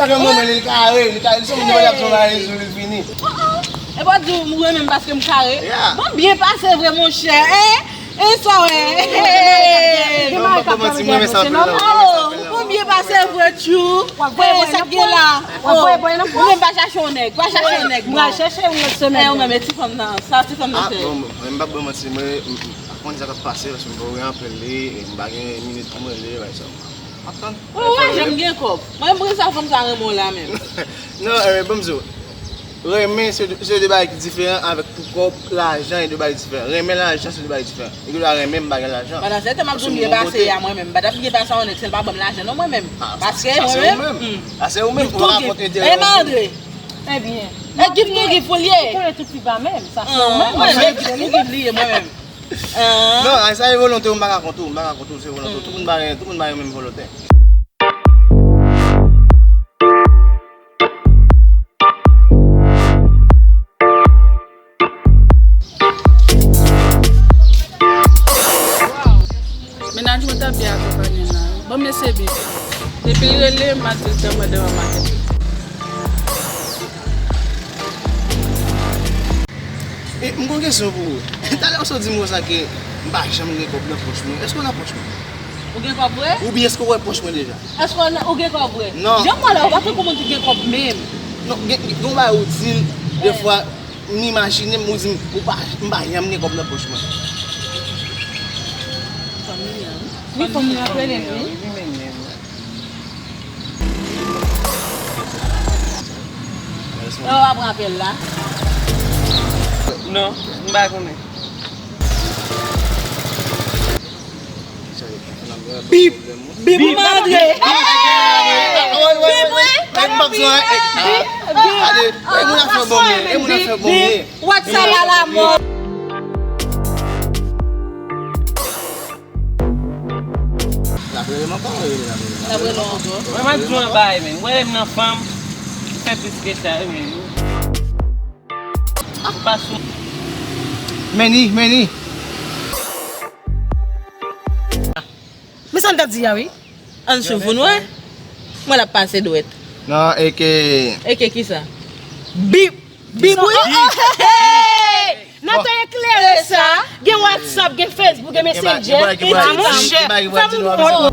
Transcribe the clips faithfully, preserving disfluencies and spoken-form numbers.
sa fè mwen, li kare, li kare, li se moun ki ap travay sou li fini. E pa di w renmen m paske m kare? Bon, byen pase vre, monchè, en? E sa w wè? Non, m pa manti, m renmen sa anpil, non. Bon, byen pase vre, tchou. E sa k gen la? Ou menm pa chache yon nèg, pa chache yon nèg, non. M pral chèche yon lòt semèn. E ou menm, e ti fanm nan, sa ti fanm nan fè? Bon, bon, mwen m p ap ba w manti, mwen, m, m, m pa konn sa k ap pase, paske m pa wè anpil li, e m pa gen minit pou mwen li, bay sa. M ap tann. Ou wè, jan m gen kòb. Mwen, m sa fanm sa renmen w la menm. Non, eh, ban m di w. Renmen, se de, se de bagay ki diferan avèk pou kòb, lajan, e de bagay diferan. Renmen lajan, se de bagay diferan. E ki ta renmen, m pa gen lajan. Pandan se tan, m ap di w byen pase a mwen menm. M pa t ap byen pase a yon nèg, si l pa ban m lajan, non, mwen menm. Paske mwen menm, hmm. Pase ou menm, ou pa ka kont enterè ou. E Andre. Ebyen. E gift to gift pou l ye. Ou konnen tout fi pa menm. Sa se ou menm. Mwen, gift to gift li ye, mwen menm. Non, sa e volonte w, m pa ka kont ou, m pa ka kont ou, se volonte w. Tout moun pa gen, tout moun pa gen menm volonte. Mennaj mwen t ap byen akonpanye nan. Bon, mesye Bib. Depi l rele, m ap di l tanmen devan maket. E, m gon kesyon pou ou. Talè ou sot di m konsa ke m pa janm gen kòb nan pòch mwen. Èske w nan pòch mwen? Ou gen kòb vre? Oubyen èske w wè pòch mwen deja? Èske w nan, ou gen kòb vre? Non. Jan m wè la, ou pa tankou moun ki gen kòb menm. Non, gen, gen yon bagay ou di m, defwa, m imajine m, ou di m, ou pa, m pa janm gen kòb nan pòch mwen. Fanmi an. Wi, fanmi an ap rele l, wi. Yo, w ap rapèl la. Non, m pa konnen. Bip! Bip, Andre! Bip, wi! Bip! Gade, e moun ap fè bon ye, e moun ap fè bon ye. WhatsApp à la mode. L ap rele m ankò, rele l ap rele m. L ap rele w ankò. Mwen, mwen di w yon bagay, men. Mwen, lè m nan fanm, m fè plis ke sa, wi, men. Ou pa sou. Meni, meni. Men sa n t ap di a, wi. Ann swiv pou n wè. Mwen l ap pase dwèt. Non, e ke. E ke kisa? Bip! Bip, wi! Nan tan eklere sa, gen WhatsApp, gen Facebook, gen Messenger, gen TikTok. Fè moun konn.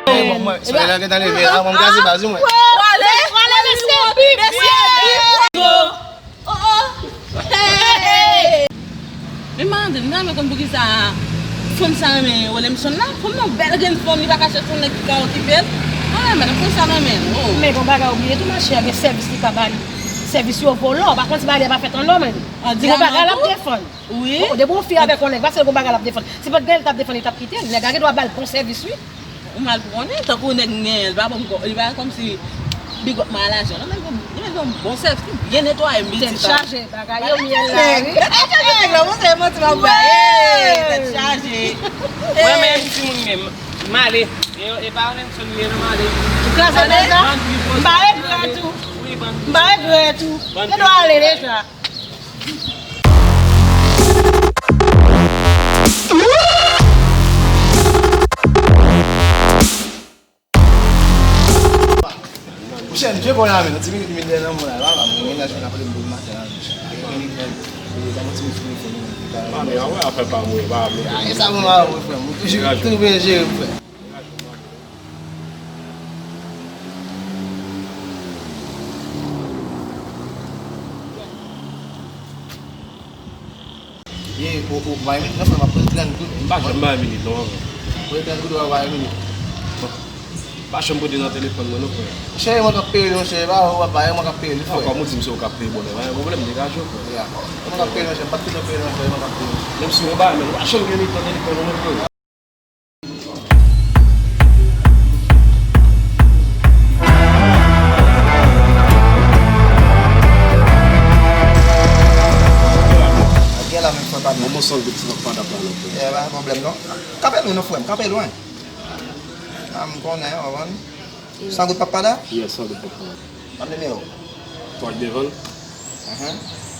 Bon, mwen, solèy la gentan leve la, mwen gaze baz, wi, mwen. Wale, wale, mesye Bib, mesye Bib. Oh, oh. Hey! Men m pa antre, m ta renmen konn poukisa fanm sa renmen Rolemson la. Fanm nan bèl grenn fanm, li pa ka chèche yon nèg ki ka okipe l. Ah, madanm, fanm sa renmen l. Oh. Men gon bagay ou bliye tou, machè, gen sèvis li ka ba li. Sèvis yo vo lò, pa konn si bagay la pa fèt an lò, men. Di gon bagay l ap defann. Wi. Bon, depi yon fi avèk yon nèg, paske gon bagay l ap defann. Si pa t gen l t ap defann, li t ap kite l. Nèg la gen dwa ba l bon sèvis, wi. Ou mal pou konnen, tankou nèg m genyen, li pa ban m kò, li pa kòmsi, Big up Malajan. Nan men yon, nan men yon bon sèvis ki byen netwaye m vin di sa. Tèt chaje, bagay yo myèl la, wi. Tèt chaje, nèg la, montre manti m ap bay. Tèt chaje. Mwen menm, timoun menm, m ale. E, e pa Nelson m ye non, m ale. Ou kraze deja? M pa regrèt ou. M pa regrèt ou. Yo dwe ale deja. Monchè, m je bò la, men, nan ti minit m vin dèyè nan mwen la, papa, mwen gen laj mwen ap rele m pou maten la, monchè. Gen minit mwen, e, ban mwen ti minit pou mwen fè mwen. Mami, a wè afè pa mwen, pa mwen. A, e sa mwen pa wè, frè m. Mwen toujou, toujou byen jere m, frè. Ye, ou, ou bay minit nan, frè, m ap pran trant goud. M pa janm bay minit non, frè. Pran trant goud, w ap bay minit. Bon. Pa janm pote nan telefòn mwen non, frè. Chè, e mwen k ap peye l, monchè, e pa ou w ap bay, e mwen k ap peye l, frè. Ankò, m di m se ou k ap peye, bon, pa gen pwoblèm, degaje w, frè. Ya. E mwen k ap peye l, monchè, m p ap tounen peye l, monchè, e mwen k ap peye l. Menm si w bay, men ou pa janm gen minit nan telefòn mwen non, frè. Gen la menm frè pa byen. Bon, san goud ti papa dap la non frè. Eh, pa gen pwoblèm non. Kanpe lwen non frè m, kanpe lwen. A m konnen, w konprann. San goud papa da? Yes, san goud papa. Ban m nimewo. Twa k devan l. Ahan.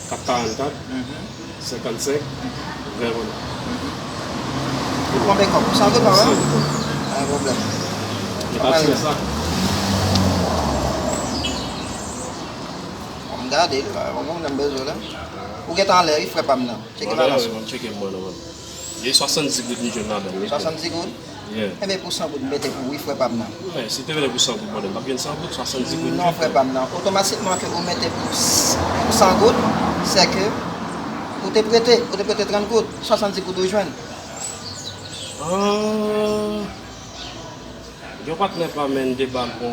Kat karannkat, mhm, senkannsenk, ven ven. Ou konbyen kòb? Ou sa vle pa wè? San goud. Pa gen pwoblèm. E pa ti sa. M gade l la, bon, m bezwen la. Ou gentan anlè, wi, frè pa m nan. Tcheke balans ou. Mwen tcheke mwen non. E swasanndis goud m jwenn ladan l, wi. Swasanndis goud? Yeah. Enben, pou san goud, m mete pou ou, wi, frè pa m nan. Men, si te vle pou san goud, brother, m t ap jwenn san goud, swasanndis goud. Non, frè pa m nan. Otomatikman ke ou mete pou s-, pou san goud, se ke ou te prete, ou te prete trant goud, swasanndis goud ou jwenn. Ah. Yon patnè pa m te ba m yon,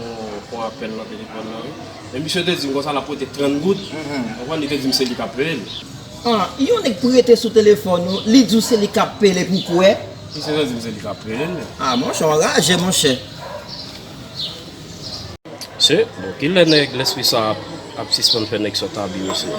yon apèl nan telefòn nan, wi. Men misye te di m konsa l ap prete trant goud. Mhm. Ou konprann, li te di m se li k ap peye l. Ah, yon nèg prete sou telefòn ou, li di w se li k ap peye l epi w kwè? Misye te di m se li k ap peye l. Ah, monchè, w anraje, monchè. Se, bon, kilè nèg lespri sa ap, ap sispann fè nèg sòt abi, mesye?